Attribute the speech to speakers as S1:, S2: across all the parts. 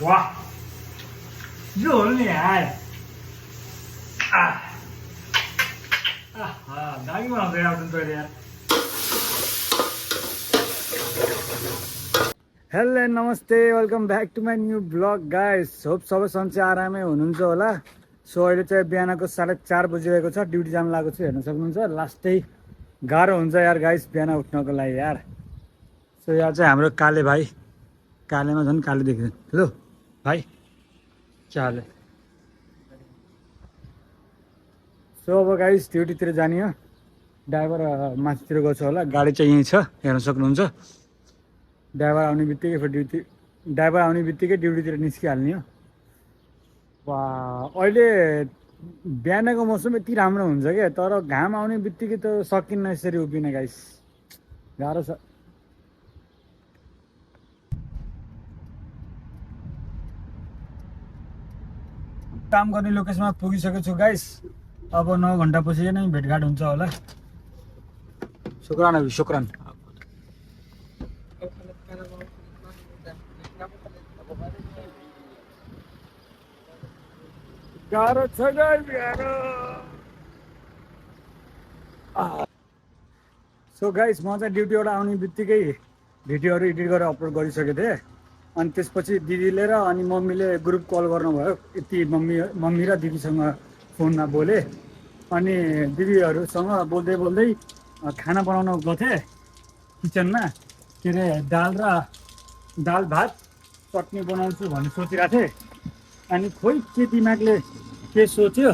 S1: 哇，热脸！啊दामी बनाउँछ यार जुन तैँले यार। हेलो नमस्ते, welcome back to my new blog guys. Hope सबै सन्चै आरामै हुनुहुन्छ होला। सो अहिले चाहिँ बिहानको 4:30 बजिरहेको छ, ड्युटी जानु लागेको छु। हेर्न सक्नुहुन्छ, लास्टै गाह्रो हुन्छ यार गाइस बिहान उठ्नको लागि यार। सो यहाँ चाहिँ हाम्रो काले भाइ, कालेमा झन् काले देख्छ। हेलो भाइ, क्या हाल है? सो अब गाइस ड्युटीतिर जाने हो। ड्राइभर माथितिर गएको छ होला, गाडी चाहिँ यहीँ छ, हेर्न सक्नुहुन्छ। ड्राइभर आउने बित्तिकै ड्युटीतिर निस्किहाल्ने हो। वा, अहिले बिहानको मौसम यति राम्रो हुन्छ क्या, तर घाम आउने बित्तिकै त सकिन्न यसरी उभिन गाइस, गाह्रो छ। काम गर्ने लोकेसनमा पुगिसकेको छु गाइस। अब 9 घन्टापछि नै भेटघाट हुन्छ होला। शुक्रान अभी शुक्रान। गाह्रो छ गाइस, गाह्रो। सो गाइस म चाहिँ ड्युटीबाट आउने बित्तिकै भिडियोहरू एडिट गरेर अपलोड गरिसकेको थिएँ। अनि त्यसपछि दिदीले र अनि मम्मीले ग्रुप कल गर्नुभयो। यति मम्मी र दिदीसँग फोनमा बोलेँ। अनि दिदीहरूसँग बोल्दै बोल्दै खाना बनाउन गएको थिएँ किचनमा। के अरे दाल भात चटनी बनाउँछु भन्ने सोचिरहेको थिएँ। अनि खोइ के दिमागले के सोच्यो,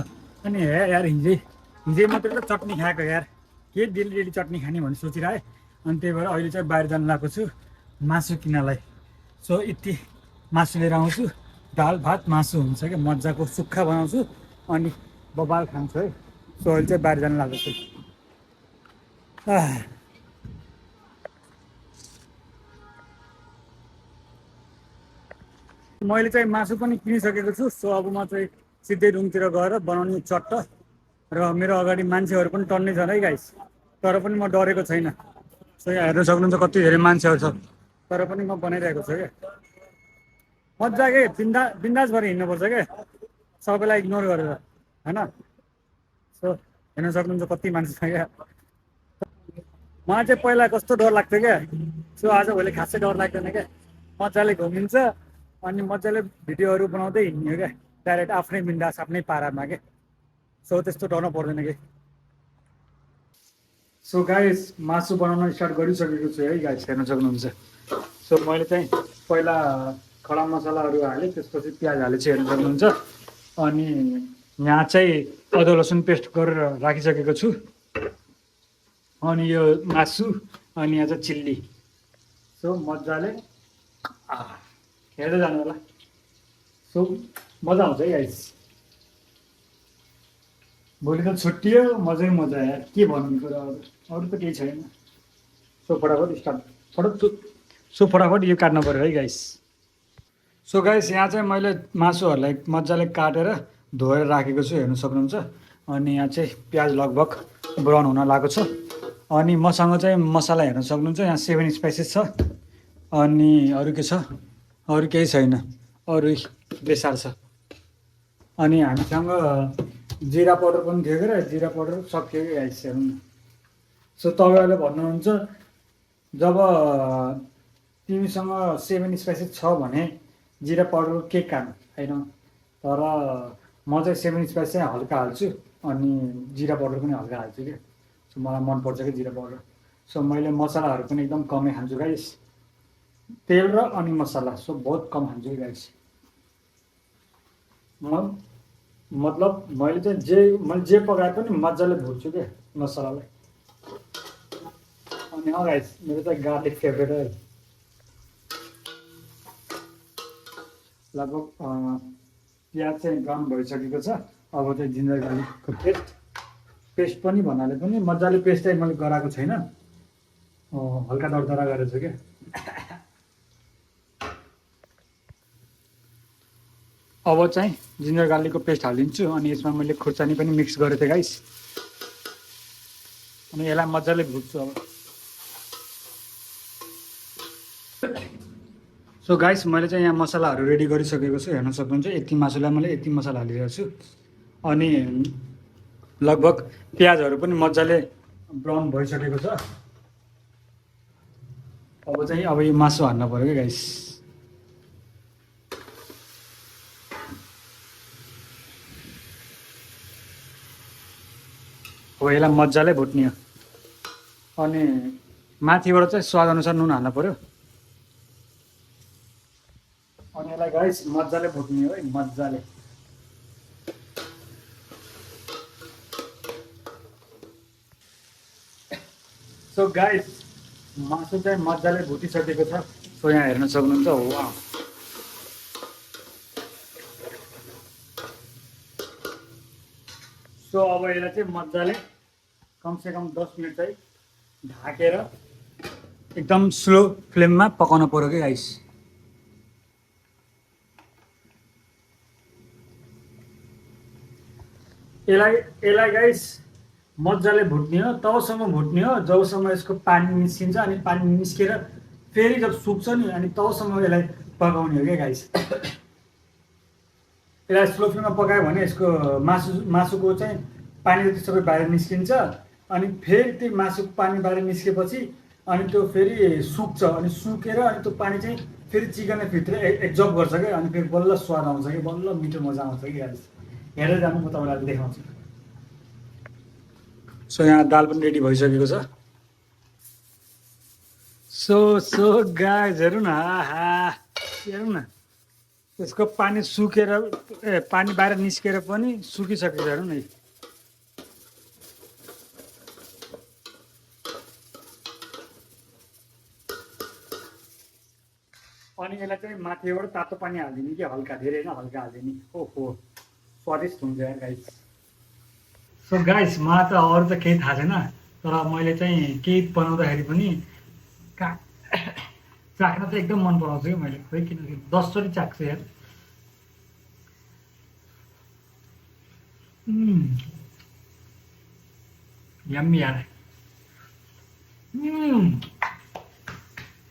S1: अनि हे यार हिजै मात्रै त चटनी खाएको यार, के डेली चटनी खाने भन्ने सोचिरहेँ। अनि त्यही भएर अहिले चाहिँ बाहिर जानु लागेको छु मासु किन्नलाई। सो यति मासु लिएर आउँछु, दाल भात मासु हुन्छ क्या, मजाको सुक्खा बनाउँछु अनि बबाल खान्छु है। सो अहिले चाहिँ बाहिर जानु लागेको छु। मैले चाहिँ मासु पनि किनिसकेको छु। सो अब म चाहिँ सिधै रुमतिर गएर बनाउने चट्ट। र मेरो अगाडि मान्छेहरू पनि टन्नै छन् है गाइस, तर पनि म डरेको छैन। सो यहाँ हेर्न सक्नुहुन्छ कति धेरै मान्छेहरू छ, तर पनि म बनाइरहेको छु क्या। मजाकै बिन्दास भएर हिँड्नुपर्छ क्या, सबैलाई इग्नोर गरेर, होइन। सो हेर्न सक्नुहुन्छ कति मान्छे छ क्या। मलाई चाहिँ पहिला कस्तो डर लाग्थ्यो क्या, सो आजभोलि खासै डर लाग्दैन क्या। मजाले घुमिन्छ अनि मजाले भिडियोहरू बनाउँदै हिँड्ने हो क्या, डाइरेक्ट आफ्नै बिन्दास आफ्नै पारामा क्या। सो त्यस्तो डर्नु पर्दैन कि। सो गाइस मासु बनाउन स्टार्ट गरिसकेको छु है गाइस, हेर्न सक्नुहुन्छ। सो मैले चाहिँ पहिला खडा मसलाहरू हालेँ, त्यसपछि प्याज हालेपछि हेर्न सक्नुहुन्छ। अनि यहाँ चाहिँ अदुवा लसुन पेस्ट गरेर राखिसकेको छु। अनि यो मासु, अनि यहाँ चाहिँ चिल्ली। सो मजाले हेर्दै जानु होला। सो मजा आउँछ है गाइस। भोलि त छुट्टियो, मजै मजा यार, के भन्नु कुरा अरू त केही छैन। सो फटाफट यो काट्नु पऱ्यो है गाइस। सो गाइस यहाँ चाहिँ मैले मासुहरूलाई मजाले काटेर धोएर राखेको छु, हेर्न सक्नुहुन्छ। अनि यहाँ चाहिँ प्याज लगभग ब्राउन हुन लागेको छ। अनि मसँग चाहिँ मसला हेर्न सक्नुहुन्छ, यहाँ 7 स्पाइसेस छ। अनि अरू के छ, अरू केही छैन, अरू बेसार छ। अनि हामीसँग जिरा पाउडर पनि थियो क्या, जिरा पाउडर सकियो कि गाइस, हेर्नु न। सो तपाईँहरूले भन्नुहुन्छ जब तिमीसँग 7 स्पाइसेस छ भने जिरा पाउडर के काम, होइन। तर म चाहिँ 7 स्पाइस चाहिँ हल्का हाल्छु, अनि जिरा पाउडर पनि हल्का हाल्छु क्या। सो मलाई मनपर्छ कि जिरा पाउडर। सो मैले मसलाहरू पनि एकदम कमै खान्छु गाइस, तेल र अनि मसला सो बहुत कम खान्छु कि गाइस। मतलब मैले जे पकाए पनि मजाले भुट्छु क्या मसलालाई। अनि गाइस मेरो चाहिँ गार्लिक फेभरेट है। लगभग प्याज चाहिँ ब्राउन भइसकेको छ। अब चाहिँ जिन्जर गार्लिकको पेस्ट पनि भन्नाले पनि मजाले पेस्ट चाहिँ मैले गराएको छैन, हल्का दरदरा गरेको छु क्या। अब चाहिँ जिन्जर गार्लिकको पेस्ट हालिदिन्छु। अनि यसमा मैले खुर्सानी पनि मिक्स गरेको थिएँ गाइस। अनि यसलाई मजाले भुट्छु अब। सो गाइस मैले चाहिँ यहाँ मसलाहरू रेडी गरिसकेको छु, हेर्न सक्नुहुन्छ। यति मासुलाई मैले यति मसला हालिरहेको छु। अनि लगभग प्याजहरू पनि मजाले ब्राउन भइसकेको छ। अब यो मासु हाल्न पऱ्यो क्या गाइस। अब यसलाई मजाले भुट्ने हो। अनि माथिबाट चाहिँ स्वादअनुसार नुन हाल्नु पऱ्यो। अनि यसलाई गाइस मजाले भुट्ने हो है, मजाले। सो गाइस मासु चाहिँ मजाले भुटिसकेको छ। सो यहाँ हेर्न सक्नुहुन्छ। वाह, सो अब यसलाई चाहिँ मजाले कमसेकम 10 मिनट चाहिँ ढाकेर एकदम स्लो फ्लेममा पकाउनु पर्यो कि गाइस। यसलाई गाइस मजाले भुट्ने हो, तबसम्म भुट्ने हो जबसम्म यसको पानी निस्किन्छ। अनि पानी निस्केर फेरि जब सुक्छ नि, अनि तबसम्म यसलाई पकाउने हो क्या गाइस। यसलाई स्लो फ्लेममा पकायो भने यसको मासुको चाहिँ पानी जति सबै बाहिर निस्किन्छ। अनि फेरि त्यो मासुको पानी बाहिर निस्केपछि अनि त्यो फेरि सुक्छ। अनि सुकेर अनि त्यो पानी चाहिँ फेरि चिकनले भित्र एब्जर्ब गर्छ क्या। अनि फेरि बल्ल स्वाद आउँछ कि, बल्ल मिठो मजा आउँछ कि गाइस। हेरेर जानु, म तपाईँलाई देखाउँछु। सो यहाँ दाल पनि रेडी भइसकेको छ। सो गाइस हेरौँ न, आहा हेरौँ न, यसको पानी सुकेर पानी बाहिर निस्केर पनि सुकिसकेको छ। हेरौँ न, अनि यसलाई चाहिँ माथिबाट तातो पानी हालिदिने कि हल्का, धेरै होइन हल्का हालिदिने। ओहो स्वादिष्ट हुन्छ यार गाइस। सो गाइस मलाई त अरू त केही थाहा छैन, तर मैले चाहिँ केही बनाउँदाखेरि पनि चाख्न चाहिँ एकदम मन पराउँछु कि मैले। खोइ किनकि 10 चोटि चाख्छु यार। यम्मी यार।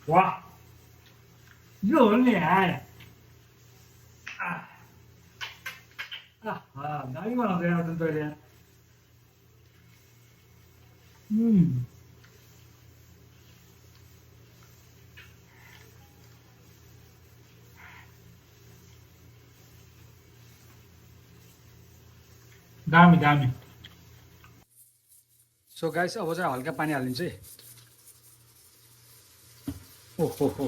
S1: वाह, यो हो नि यार। दामी बनाउँछ यार तैँले यार। दामी दामी। सो गाइस अब चाहिँ हल्का पानी हालिदिन्छु है। ओहो हो,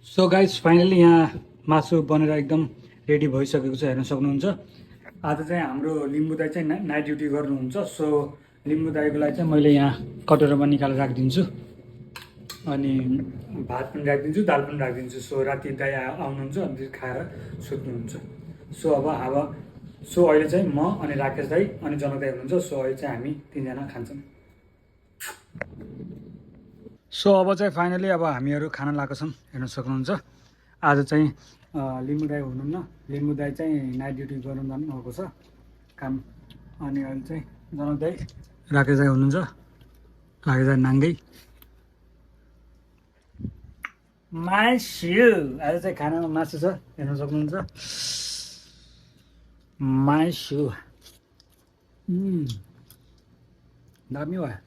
S1: सो गाइस फाइनली यहाँ मासु बनेर एकदम रेडी भइसकेको छ, हेर्न सक्नुहुन्छ। आज चाहिँ हाम्रो लिम्बू दाई चाहिँ नाइट ड्युटी गर्नुहुन्छ। सो लिम्बू दाईको लागि चाहिँ मैले यहाँ कटोरामा निकालेर राखिदिन्छु। अनि भात पनि राखिदिन्छु, दाल पनि राखिदिन्छु। सो राति दाई आउनुहुन्छ अनि खाएर सुत्नुहुन्छ। सो अहिले चाहिँ म अनि राकेश दाई अनि जनक दाई हुनुहुन्छ। सो अहिले चाहिँ हामी 3 जना खान्छौँ। सो अब चाहिँ फाइनली अब हामीहरू खाना लगाएको छौँ, हेर्न सक्नुहुन्छ। आज चाहिँ लिम्बू दाई हुनुहुन्न, लिम्बू दाई चाहिँ नाइट ड्युटी गर्नु जानुभएको छ काम। अनि अहिले चाहिँ जनक दाई राकेश दाई हुनुहुन्छ, राकेश दाई नाङ्गै मासु। आज चाहिँ खानामा मासु छ, हेर्न सक्नुहुन्छ। मासु दामी भयो।